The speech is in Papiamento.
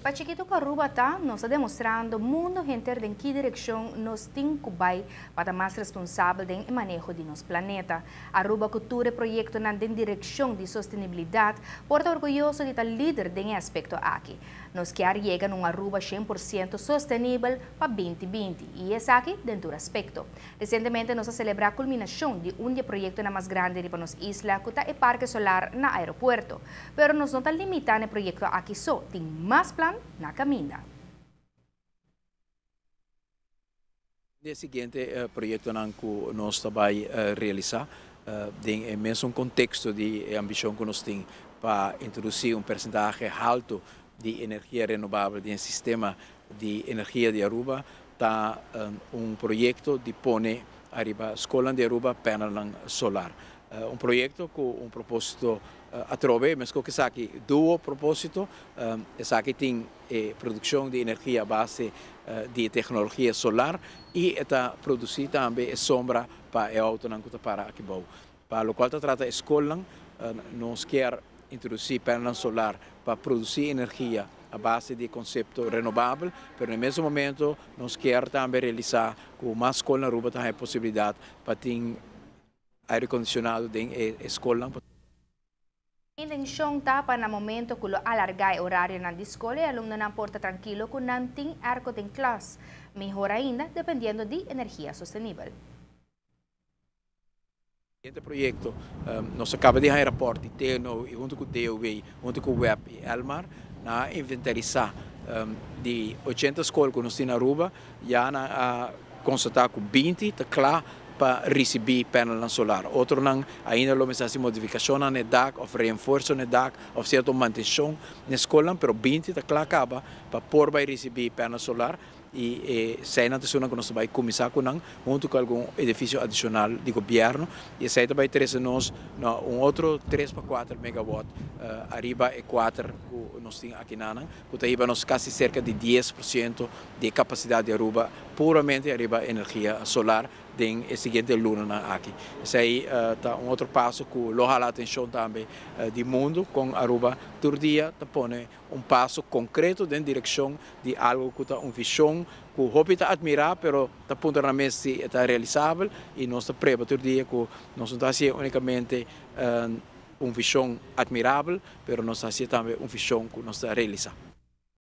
Pa chikito cu Aruba ta, nos ta demostrando mundo henter den ki direccion nos tin cu bay pa ta mas responsabel den e maneho di nos planeta. Aruba cu tur e proyectonan den direccion di sostenibilidad por ta orguyoso di ta lider den e aspecto aki. Nos kier yega na un Aruba 100% sostenibel pa 2020 y esaki den tur aspecto. Recientemente nos a celebra culminacion di un di e proyectonan mas grandi riba nos isla cu ta e parke solar na aeropuerto. Pero nos no ta limita na e proyecto aki so, tin mas plan na caminda. Di e siguiente proyectonan cu nos ta bay realisa den e mesun contexto di e ambicion cu nos tin pa introduci un percentahe halto di energia renobabel den e sistema di energia di Aruba ta un proyecto di pone ariba scolnan di Aruba panelnan solar. Un proyecto cu un proposito atrobe, mesco cu esaki duo proposito, esaki tin e produccion di energia a base di e tecnologia solar y e ta produci tambe e sombra pa e autonan cu ta para aki bou. Pa locual ta trata e scolnan, nos kier introduci panelnan solar pa produci energia a base di e concepto renobabel, pero na e mesun momento nos kier tambe realisa cu mas scol na Aruba ta haña e posibilidad pa tin aire acondicionado den e scolnan. Intencion ta pa na momento cu lo alarga e orarionan di scol e alumnonan por ta trankilo cu nan tin airco den klas, mihor ainda dependiendo di energia sostenibel. Siguiente proyecto, nos a caba di haña rapport di TNO y hunto cu DOW, hunto cu web y Elmar, nan a inventarisa di 80 scol cu nos tin na Aruba, ya nan a constata cu 20 ta cla pa ricibi panelnan solar. Otronan ainda lo mester haci modificacionnan na e dak of reenfuerzo na e dak of cierto mantencion na e scolnan, pero 20 ta cla caba pa por bay ricibi panel solar. Y e eseinan ta esunnan cu nos ta bay cuminsa cu nan hunto cu algun edificio adicional di gobierno y esey ta bay trece nos na un otro 3 pa 4 megawatt ariba e 4 cu nos tin akinanan cu ta hiba nos casi cerca di 10% di e capacidad di Aruba puramente ariba energia solar den e siguiente lunanan aki. Esey ta un otro paso cu lo hala atencion tambe di mundo con Aruba tur dia ta pone un paso concreto den direccion di algo cu ta un vision cu hopi ta admira pero ta puntra nan mes si e ta realisabel y nos ta preba tur dia cu nos no ta hacié unicamente un vision admirabel pero nos ta hacié tambe un vision cu nos ta realisa.